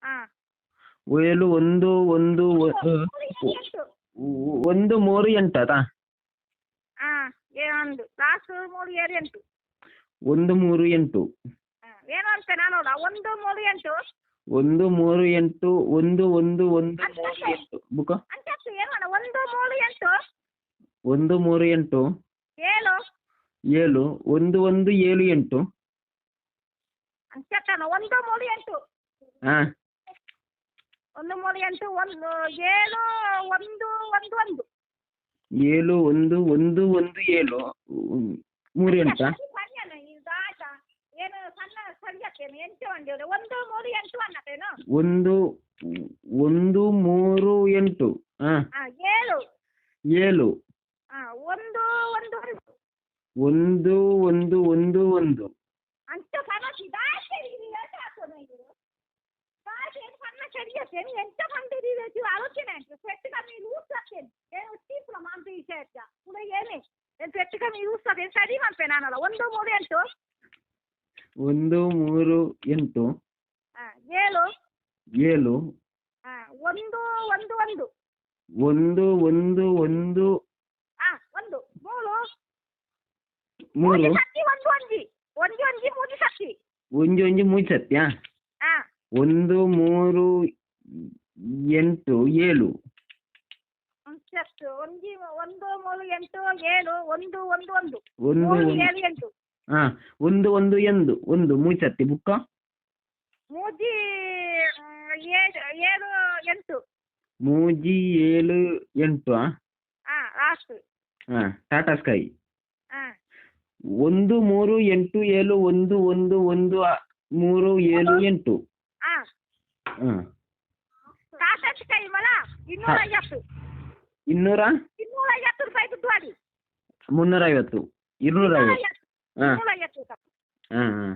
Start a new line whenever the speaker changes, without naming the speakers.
ಹಾಂ.
7 1 1
3 7 8.
1 3 8 ಆತಾ?
ಹಾಂ, ಒಂದು ಲಾಸ್ಟ್ 3 7 8.
1 3 8.
ಹಾಂ, ಏನು ಅಂತ ನಾನು ನೋಡ 1 3 8.
1 3 8 1 1 1 3 8 ಬುಕ್ಕ.
ಅಂತ ಏನು 1 3 8.
1 3 8.
7.
7 1 1 7 8.
ಅಂತ 1 3 8.
ಹಾಂ.
1 3 8 1 7 1 1 1.
7 1 1 1 7 3 8.
ಇದು ಆಯ್ತಾ? ಏನು ಸಣ್ಣ ಸರಿ ಆಗ್ತೇನೆ 8 ಒಂದು 1 3 8 ಅನ್ನತ್ತೇನು?
1 1 3 8. ಹಾಂ.
ಹಾಂ, 7.
7.
ಹಾಂ, 1 1 1.
1 1 1 1.
ಅಂಚ ಸಮಸ್ಯೆ ದಾಸೆ ಇದು ದಾಸೆ ಸಣ್ಣ ಸರಿ ಆಗ್ತೇನೆ ಎಂತ ಬಂದಿರಿ ಆಲೋಚನೆ ಆಯ್ತು. ಪೆಟ್ಟು ಕಮ್ಮಿ ಯೂಸ್ ಆಗ್ತೇನೆ ಏನು ಚೀಪ್ ಮಾಂತ ವಿಷಯ ಆಯ್ತಾ? ಪುನಃ ಏನೇ ಏನು ಪೆಟ್ಟು ಕಮ್ಮಿ ಯೂಸ್ ಆಗ್ತೇನೆ ಸರಿ ಮಾಡ್ತೇನೆ ನಾನಲ್ಲ. 1 3 8.
1 3 8.
ಹಾಂ, 7.
7.
ಹಾಂ, 1 1 1.
1 1 1.
ಹಾಂ, 1 3.
3.
ಸತ್ತಿ 1 1 1 1 3 ಸತ್ತಿ.
1 1 3 ಸತ್ಯ.
ಹಾಂ.
1 3 8 7.
ಅಷ್ಟು 1 1 3 8 7 1 1 1.
1
3
1.
7 8.
ಹಾಂ, 1 1 1 1 3 ಸತ್ತಿ ಬುಕ್ಕ.
ಮೂಜಿ 7 7 8.
3 7 8. ಹಾಂ.
ಹಾಂ, ಲಾಸ್ಟ್.
ಹಾಂ, ಟಾಟಾ ಸ್ಕೈ.
ಹಾಂ.
1 3 8 7 1 1 1 3 7 8.
ಹಾಂ.
ಹಾಂ.
ಟಾಟಾ ಸ್ಕೈ ಮಲ 250.
200?
250 ರೂಪಾಯಿ ದುಡ್ಡು ಮಾಡಿ.
350, 250. ಹಾಂ.
250 ರೂಪಾಯಿ.
ಹಾಂ ಹಾಂ.